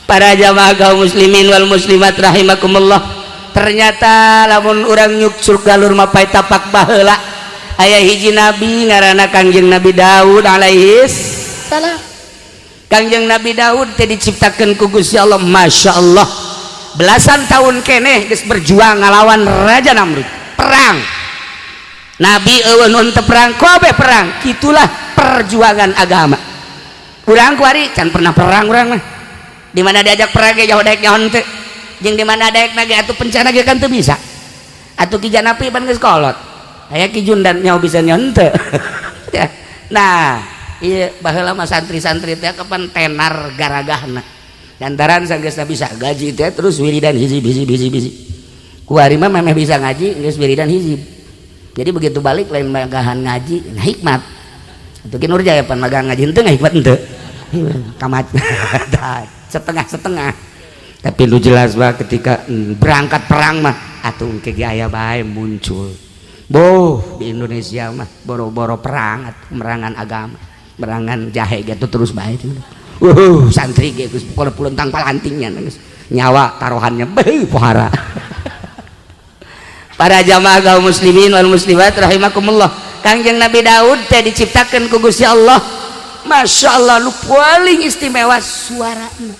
Para jamaah kaum muslimin wal muslimat rahimakumullah, ternyata lamun urang nyuksur galur mapay tapak baheula, aya hiji nabi ngaranna Kangjeng Nabi Daud alaihi salam. Kangjeng Nabi Daud teh diciptakeun ku Gusti Allah, Masya Allah, belasan tahun keneh geus berjuang ngalawan Raja Namrud, perang. Nabi euweuh nu teu perang, kabeh perang. Kitulah perjuangan agama. Urang kuari can pernah perang. Urang mah di mana diajak perang ge jauh, daek nyaho teu, jeung di mana daek ge atuh pencana ge kan teu bisa atuh. Ki Janapi pan geus kolot, aya Ki Jundan nyaho bisa nyaho teu ya. Nah, iya, baheula mah santri-santri teh kapan tenar garagahna lantaran sanggeusna bisa gaji teh, terus wiridan hizib hizib hizib hizib. Kuari mah memeh bisa ngaji geus wiridan hizib, jadi begitu balik lain magahan ngaji, nah, hikmat. Atuh Ki Nurjaya pan magahan ngaji henteu, hikmat henteu, kamat setengah-setengah. Tapi lu jelas bah, ketika berangkat perang mah atuh engke ge aya bae muncul. Boh, di Indonesia mah boro-boro perang atuh, merangan agama, merangan jahe gitu terus bae. Santri ge geus pokona pulentang palantingnya geus nyawa taruhannya beuh pohara. Para jamaah kaum muslimin wal muslimat rahimakumullah, Kangjeng Nabi Daud teh diciptakan ku Gusti Allah, Masya Allah, lu paling istimewa suarana.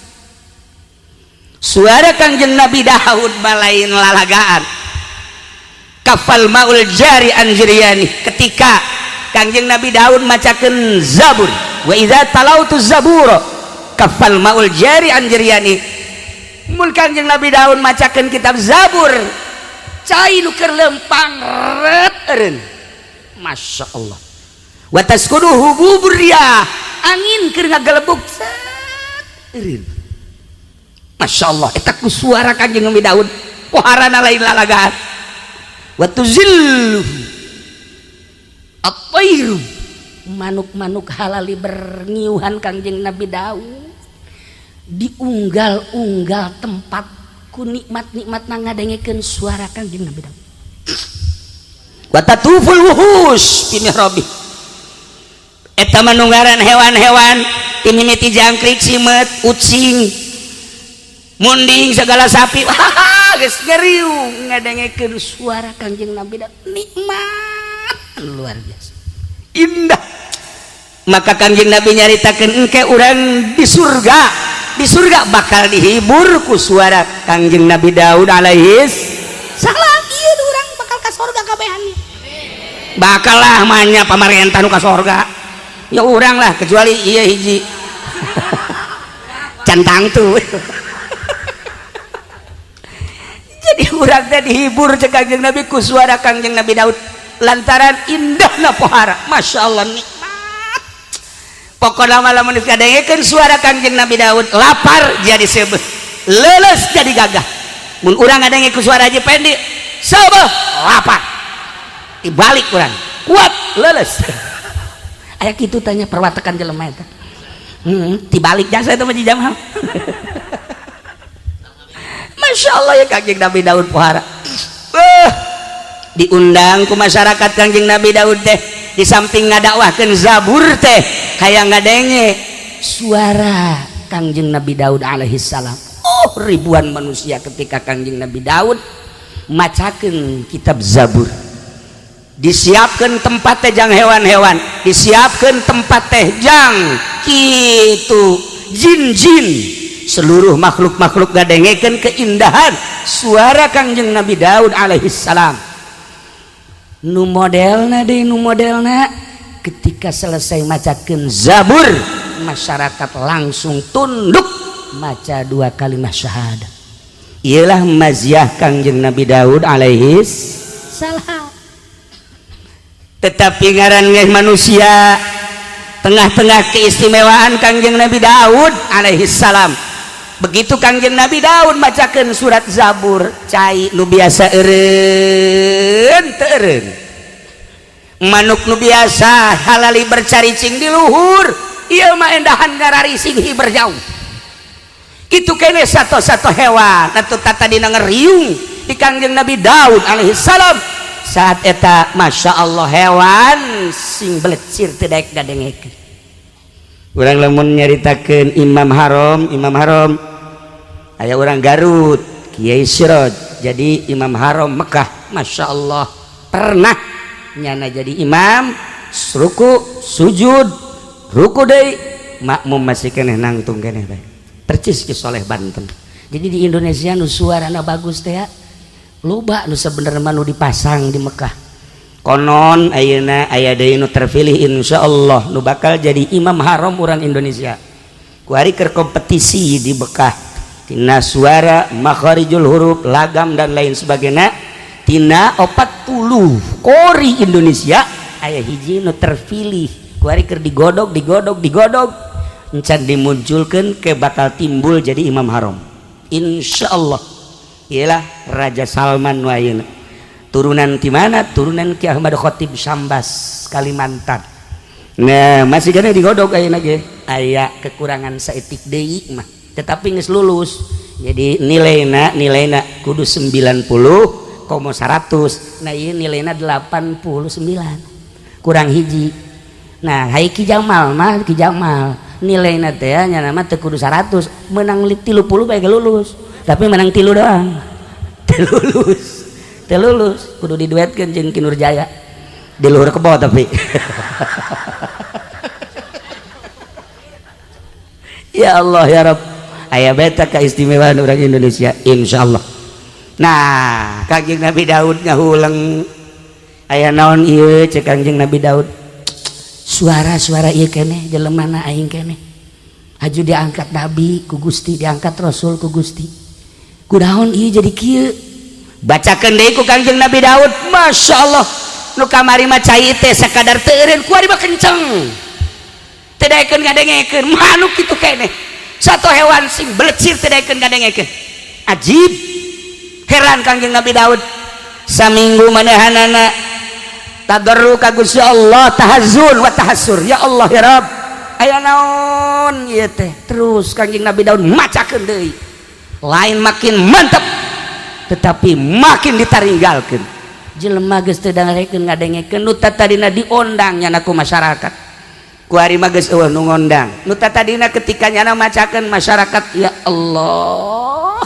Suara Kangjeng Nabi Daud balain lalagaan. Kafal maul jari an jiryani, ketika Kangjeng Nabi Daud macakeun Zabur, wa idza talautu zabur kafal maul jari an jiryani. Mun Kangjeng Nabi Daud macakeun kitab Zabur, cai nu keur lempang ret eureun, Masya Allah. Wa taskudu hububur riyah, angin keur ngagelebug set eureun, Masya Allah. Eta ku suara Kangjeng Nabi Daud poharana lain lalagaan. Wa tuzillu at-tairu, manuk-manuk halali berngiuhan Kangjeng Nabi Daud. Diunggal-unggal tempat ku nikmat-nikmat ngadengekeun suara Kangjeng Nabi Daud. Wa tatuful wuhus fi mihrabi, eta manunggaran hewan-hewan timimiti jangkrik, simet, ucing, munding, segala sapi, wah, geus ngeriung ngadengekeun suara Kangjeng Nabi Daud. Nikmat luar biasa indah. Maka Kangjeng Nabi nyaritakeun engke urang di surga, di surga bakal dihibur ku suara Kangjeng Nabi Daud alaihi salam. Ieu urang bakal ka surga kabehan, bakal lah manya pamarentah nu ka surga ya urang lah, kecuali iya hiji centang tuh. Jadi urang teh dihibur cek Kangjeng Nabi ku suara Kangjeng Nabi Daud lantaran indahna pohara, Masya Allah, nikmat. Pokoknya malam kadengekeun suara Kangjeng Nabi Daud, lapar jadi seubeuh, leuleus jadi gagah. Mun urang ngadenge ku suara Haji Pendi, seubeuh, lapar, dibalik urang kuat, leuleus. Aya kitu tanya perwatakan jelema eta, dibalik jasa itu mah jamaah. Masya Allah ya, Kangjeng Nabi Daud pohara. Diundang ku masyarakat Kangjeng Nabi Daud teh, di samping ngadakwahkeun Zabur teh, hayang ngadenge suara Kangjeng Nabi Daud alaihi salam. Oh, ribuan manusia ketika Kangjeng Nabi Daud macakeun kitab Zabur. Disiapkan tempat teh jang hewan-hewan, disiapkan tempat teh jang kitu jin-jin, seluruh makhluk-makhluk ngadengekeun keindahan suara Kangjeng Nabi Daud alaihi salam. Nu modelna deh, nu modelna ketika selesai macakeun Zabur, masyarakat langsung tunduk maca dua kalimat syahadat. Ialah maziah Kangjeng Nabi Daud alaihi salam. Tetapi ngaran manusia, tengah-tengah keistimewaan Kangjeng Nabi Daud alaihi salam, begitu Kangjeng Nabi Daud macakeun surat Zabur, cai nu biasa eureun teu eureun, manuk nu biasa halali bercaricing di luhur ieu mah endahan ngararising hiber jauh. Kitu kene satu-satu hewan atuh tata dina ngeriung di Kangjeng Nabi Daud alaihi salam. Saat eta, Masya Allah, hewan sing belecir teu daek ngadengekeun. Urang lamun nyaritakeun Imam Haram, Imam Haram. Aya orang Garut, Kiai Siroj, jadi Imam Haram Mekah. Masya Allah, pernah nyana jadi imam, ruku sujud, ruku deui, makmum masih keneh nangtung keneh bae. Percis Ki Soleh Banten. Jadi di Indonesia nu suarana bagus teh ya loba nu sebenarnya nu dipasang di Mekah. Konon ayeuna aya deui nu terpilih, insyaallah, nu bakal jadi imam haram orang Indonesia. Kuari keur kompetisi di Mekah tina suara, makharijul huruf, lagam, dan lain sebagainya. Tina 40 qori Indonesia aya hiji nu terpilih. Kuari keur digodog, digodog, digodog, encan dimunculkan ke bakal timbul jadi imam haram, insyaallah. Ialah Raja Salman nu ayeuna. Turunan di mana? Turunan Ki Ahmad Khatib Sambas, Kalimantan. Nah, masih kena digodog ayeuna ge aya kekurangan saeutik deui mah, tetapi geus lulus. Jadi nilaina nilaina kudu 90 komo 100. Nah, ieu nilaina 89, kurang hiji. Nah, hai Ki Jamal mah, Ki Jamal nilaina teh nya mah teu kudu 100, menang 30 bae lulus, tapi menang tilu doang teu lulus, teu lulus. Kudu diduetkeun jeung Ki Nurjaya di luhur kebo. Tapi ya Allah ya Rabb, aya beta keistimewaan orang Indonesia, insyaallah. Nah, Kanjeng Nabi Daud ngahuleng, aya naon ieu? Cek Kanjeng Nabi Daud, suara-suara ieu keneh jelemana aing keneh? Haju diangkat nabi ku Gusti, diangkat rasul ku Gusti, kunaon ieu jadi kieu? Bacakeun deui ku Kanjeng Nabi Daud. Masya Allah, nu kamari mah cai teh sakadar teu eureun, kuari mah kenceng, teu daekeun ngadengekeun. Manuk kitu keneh, satu hewan sing belecir teu daekeun ngadengekeun. Ajib, heran Kanjeng Nabi Daud. Saminggu manehanana tadarru ka Gusti Allah, tahazun wa tahassur, ya Allah ya Rabb, aya naon ieu teh? Terus Kanjeng Nabi Daud macakeun deui, lain makin mantap, tetapi makin ditaringgalkeun. Jelema geus teu dangarekeun ngadengekeun. Nu tadina diondang nyana ku masyarakat, kuari mah geus eueuh nu ngondang. Nu tadina ketika nyana macakeun masyarakat, ya Allah,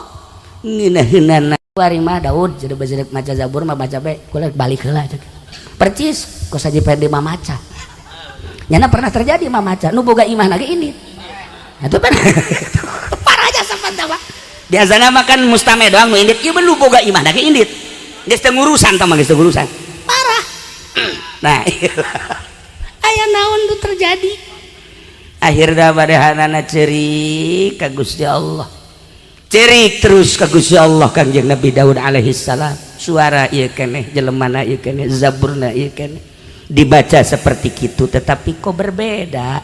ngeunaheunana, kuari mah Daud jadi baca maca Zabur mah baca bae, kula balik heula. Percis kos Haji Pendi mah maca nyana pernah terjadi mah maca nu boga imah lagi ini. Nah, itu kan parah aja sapan tah. Biasanya makan mustame doang nu indit, ieu nu boga imah lagi indit, geus teu ngurusan tah mah, geus teu ngurusan, parah. Nah, aya naon nu terjadi? Akhirna manehanana cerik ka Gusti Allah, cerik terus ka Gusti Allah Kanjeng Nabi Daud alaihi salam. Suara ieu keneh, jelemana ieu keneh, zaburna ieu keneh, dibaca seperti itu, tetapi kok berbeda?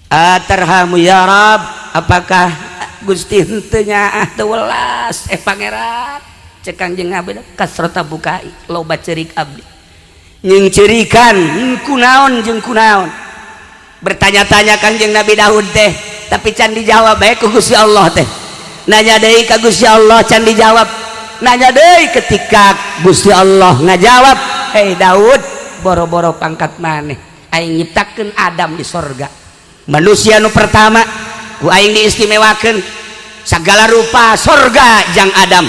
Atarhamu ya Rab, apakah Gusti henteu nyaah, teu welas eh Pangeran? Cek Kanjeng Nabi, kasrota bukai, loba cerik abdi nyingcirikan kunaon jeung kunaon. Bertanya-tanya Kanjeng Nabi Daud teh, tapi can dijawab bae ku Gusti Allah teh. Nanya deui ka Gusti Allah, can dijawab. Nanya deui, ketika Gusti Allah ngajawab, "Hei Daud, boro-boro pangkat maneh, aing nyiptakeun Adam di sorga, manusia nu pertama, ku aing diistimewakeun segala rupa sorga jang Adam.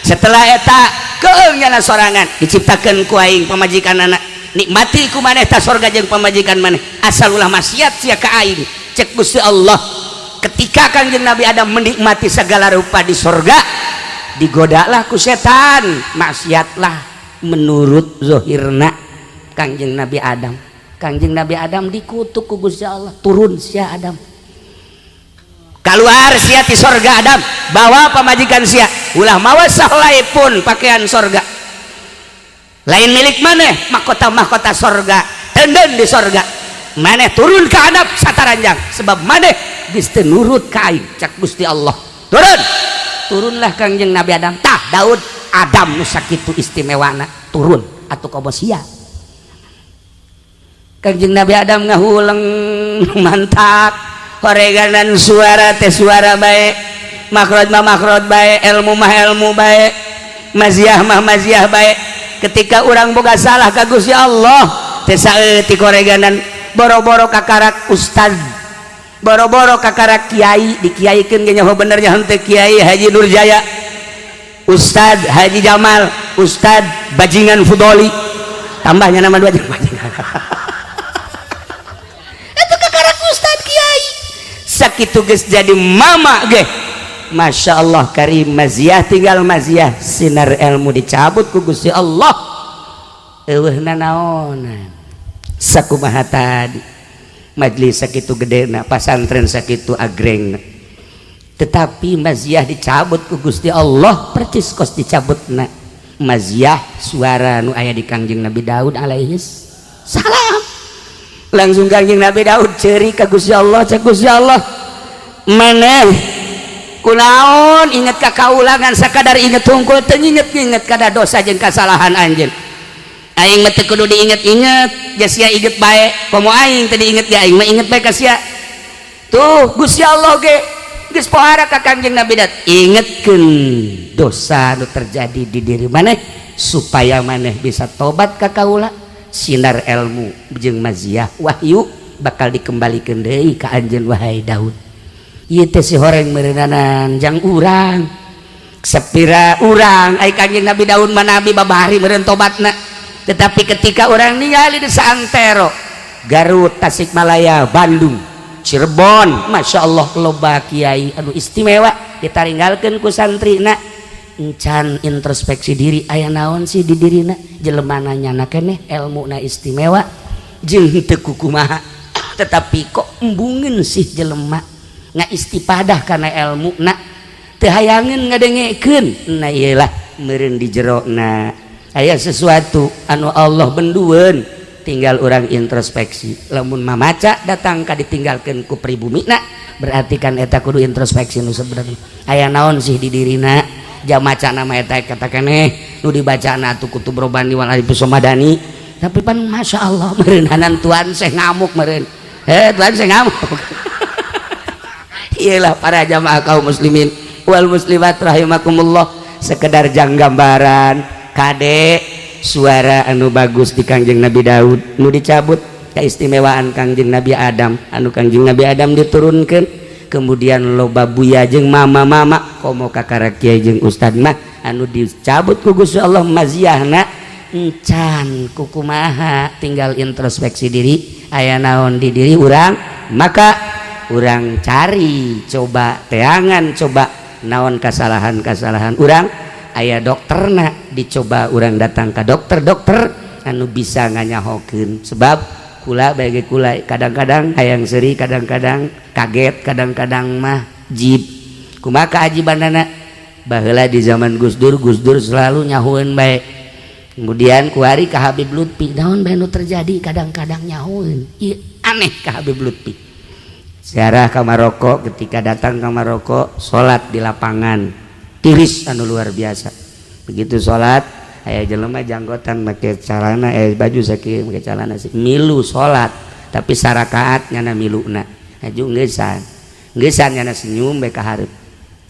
Setelah eta keung nyana sorangan, diciptakeun ku aing pamajikan anak. Nikmati ku maneh ta sorga jeung pamajikan maneh, asal ulah maksiat sia ka aing," cek Gusti Allah. Ketika Kangjeng Nabi Adam menikmati segala rupa di sorga, digodalah ku setan, maksiatlah menurut zohirna Kangjeng Nabi Adam. Kangjeng Nabi Adam dikutuk ku Gusti Allah, "Turun sia Adam, keluar sia ti sorga. Adam, bawa pamajikan sia, ulah mawa sahelai pun pakaian sorga, lain milik maneh mahkota mahkota sorga, tenden di sorga. Maneh turun ke handap sataranjang, sebab maneh geus teu nurut ka aing," cak Gusti Allah. Turun, turunlah Kangjeng Nabi Adam. Tah Daud, Adam nu sakitu istimewana turun atuh komo sia. Kangjeng Nabi Adam ngahuleng, mantak horeganan suara teh suara bae, makhraj mah makhraj bae, ilmu mah ilmu bae, maziah mah maziah bae. Ketika urang boga salah ka Gusti Allah teh saeutik horeganan, boro-boro kakarak ustad. Boro-boro kakara kiai, dikiaikeun ge nyaho benernya henteu. Kiai Haji Nurjaya, Ustad Haji Jamal, Ustad Bajingan Fudoli, tambahnya nama dua bajingan itu. Kakara Ustad, kiai sakitu geus jadi mama ge, Masya Allah karim, maziah tinggal maziah, sinar ilmu dicabut ku Gusti Allah, eueuh nanaonan. Sakumaha tadi, majlis sakitu gedena, pasantren sakitu agrengna, tetapi maziah dicabut ku Gusti Allah percis kos dicabutna maziah suara nu aya di Kangjeng Nabi Daud alaihi salam. Langsung Kangjeng Nabi Daud ceri ka Gusti Allah. Cek Gusti Allah, "Maneh kunaon inget ka kaulangan? Sakadar inget hungkul, teu inget-inget kada dosa jeung kasalahan anjeun. Aing mah teu kudu diinget-inget, ja sia inget bae. Komo aing teu diinget ge, aing mah inget bae ka sia." Tuh, Gusti Allah ge geus pohara ka Kangjeng Nabi Daud, ingetkeun dosa nu terjadi di diri maneh supaya maneh bisa tobat ka kaula. Sinar ilmu jeung maziah wahyu bakal dikembalikan deui ka anjeun, wahai Daud." Ieu teh si horeng meureunanan jang urang sepira urang. Ai Kangjeng Nabi Daud mah nabi, babari meureun tobatna. Tetapi ketika orang ningali di saantero Garut, Tasikmalaya, Bandung, Cirebon, Masya Allah, loba kiai anu istimewa ditaringgalkeun ku santrina, encan introspeksi diri aya naon sih di dirina. Jelemana nyana keneh elmuna istimewa jeung teu kukumaha, tetapi kok embungeun sih jelema ngaistipadah karena ilmu na, teu hayangeun ngadengekeun. Nah, iyalah meureun di jerona aya sesuatu anu Allah bendueun, tinggal orang introspeksi. Lamun mamaca datang ka ditinggalkeun ku pribumi na, berarti kan eta kudu introspeksi nu sebenarnya aya naon sih di dirina. Jam maca nama eta kata keneh nu dibacana atuh kutub robani wal arif somadani, tapi pan Masya Allah meureunanan tuan saya ngamuk meureun, eh, tuan saya ngamuk. Iyalah, para jamaah kaum muslimin wal muslimat rahimakumullah, sekedar jang gambaran. Kade suara anu bagus di Kangjeng Nabi Daud nu dicabut, keistimewaan Kangjeng Nabi Adam, anu Kangjeng Nabi Adam diturunkan, kemudian loba buya jeung mama-mama, komo kakara kiai jeung ustad mah anu dicabut ku Gusti Allah maziahna, encan kukumaha, tinggal introspeksi diri aya naon di diri urang. Maka urang cari, coba teangan, coba naon kesalahan-kesalahan urang. Aya dokterna, dicoba urang datang ke dokter-dokter anu bisa nganyahokeun. Sebab kula bagi kula kadang-kadang hayang seri, kadang-kadang kaget, kadang-kadang mah jib. Kumaha keajibanana? Baheula di zaman Gus Dur, Gus Dur selalu nyahueun bae. Kemudian kuari ka Habib Lutfi, naon bae nu terjadi, kadang-kadang nyahueun. Ieu aneh ka Habib Lutfi. Ziarah ke Maroko, ketika datang ke Maroko, salat di lapangan tiris anu luar biasa. Begitu salat, aya jelema janggotan, make celana, eh, baju sakieu, make celana sih, milu salat, tapi sarakaat nyana miluna aju ngeusan ngeusan, nyana senyum bae ka hareup.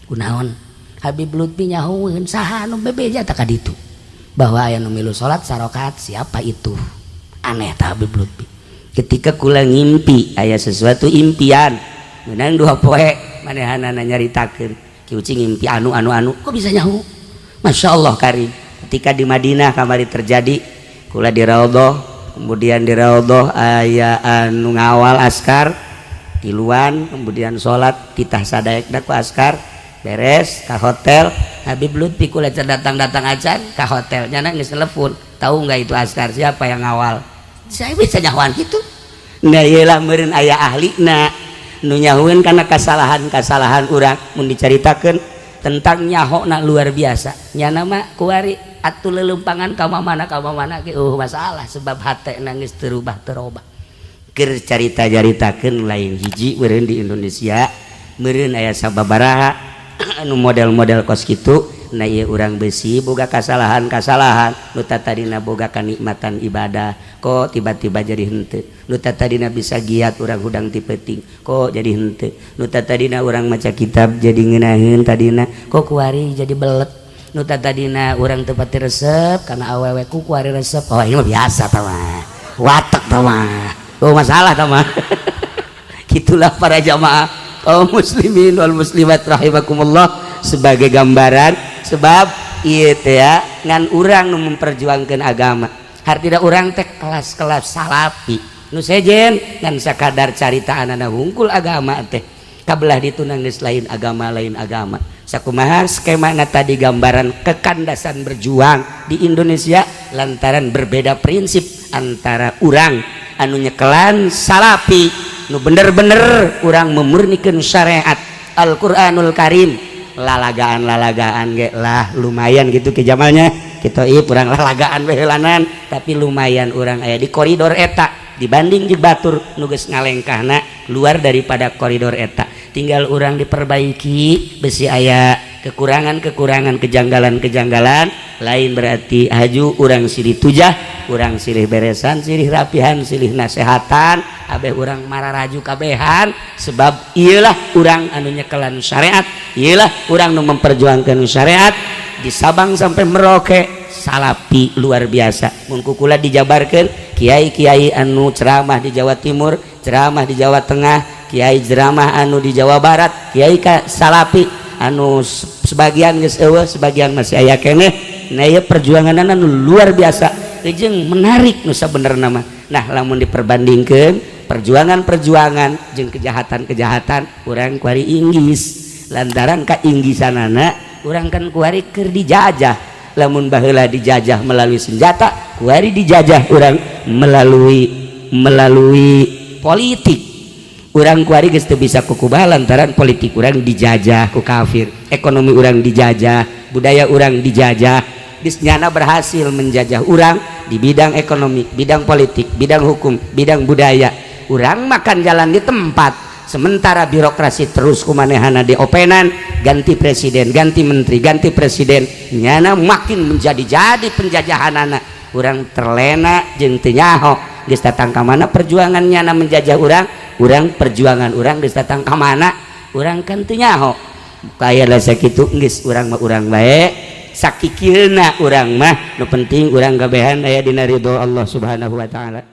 Kunaon? Habib Lutfi nyahueun, saha anu bebeja tak ka ditu bahwa aya nu milu salat sarakaat, siapa itu? Aneh ta Habib Lutfi. Ketika kula ngimpi, aya sesuatu impian menang 2 poe manehanana nyaritakeun, "Ki Uci ngimpi anu anu anu." Kok bisa nyaho? Masya Allah karim. Ketika di Madinah kamari terjadi, kula di Raudhah, kemudian di Raudhah aya anu ngawal askar tiluan, kemudian sholat titah sadaekna ku askar, beres ke hotel. Habib Lutfi kula datang-datang acan ke hotelnya, geus telepon, "Tahu nggak itu askar siapa yang ngawal?" Saya bisa nyahoan gitu. Nah, iyalah meureun aya ahlina nu nyahueun karena kesalahan-kesalahan urang. Mun dicaritakeun tentang nyahona luar biasa, nyana mah kuari atuh lelempangan ka mana ka mana ge masalah, sebab hate nangis terubah terobah. Keur carita caritakeun lain hiji meureun di Indonesia, meureun aya sababaraha anu model-model kos kitu. Nah, ieu urang besi boga kasalahan-kasalahan, nu tadina boga kanikmatan ibadah kok tiba-tiba jadi henteu, nu tadina bisa giat urang hudang ti peuting kok jadi henteu, nu tadina urang maca kitab jadi ngeunaheun tadina kok kuari jadi belet, nu tadina urang teu pati resep karena awewe ku kuari resep. Oh, ini mah biasa tah mah, watak tah mah, oh, masalah tah mah. Gitulah para jamaah kaum muslimin wal muslimat rahimakumullah, sebagai gambaran. Sebab ieu teh ya, ngan urang nu memperjuangkan agama, hartina urang teh kelas-kelas salafi nu sejen, ngan sakadar carita anak hungkul. Agama teh kabelah ditunang geus lain agama, lain agama. Sakumaha skema tadi, gambaran kekandasan berjuang di Indonesia lantaran berbeda prinsip antara urang anu nyekelan salafi, nu bener-bener urang memurnikan syariat Al-Quranul Karim. Lalagaan lalagaan ge lah lumayan gitu ke jamalnya kita, ih, kurang lalagaan behelanan, tapi lumayan urang aya di koridor eta dibanding di batur nu geus ngalengkahna keluar daripada koridor eta. Tinggal urang diperbaiki, besi aya kekurangan-kekurangan, kejanggalan-kejanggalan. Lain berarti haju urang silih tujah, urang silih beresan, silih rapihan, silih nasehatan, abeh urang mararaju kabehan. Sebab iyalah urang anu nyekelan syariat, iyalah urang nu memperjuangkan syariat di Sabang sampai Merauke. Salapi luar biasa mun kukula dijabarkan, kiai-kiai anu ceramah di Jawa Timur, ceramah di Jawa Tengah, kiai ceramah anu di Jawa Barat, kiai ka salapi anu sebagian geus eueuh, sebagian masih aya keneh. Nah, ieu perjuangan anu luar biasa jeung menarik nu sabenerna mah. Nah, lamun diperbandingkeun perjuangan-perjuangan jeung kejahatan-kejahatan, urang kuari inggis, lantaran ka inggisanana urang kan kuari keur dijajah. Lamun baheula dijajah melalui senjata, kuari dijajah urang melalui melalui politik. Urang kuari geus teu bisa kukubaha lantaran politik urang dijajah ku kafir, ekonomi urang dijajah, budaya urang dijajah. Geus nyana berhasil menjajah urang di bidang ekonomi, bidang politik, bidang hukum, bidang budaya. Urang makan jalan di tempat, sementara birokrasi terus kumanehana diopenan. Ganti presiden, ganti menteri, ganti presiden, nyana makin menjadi-jadi penjajahan. Anak urang terlena jeung teu nyaho geus datang ka mana perjuangan nyana menjajah urang. Urang perjuangan urang geus datang ka mana, urang kan teu nyaho. Kaya lah sakitu geus, urang mah urang bae, sakikilna urang mah. Nu penting urang kabehan aya dina ridho Allah Subhanahu wa Taala.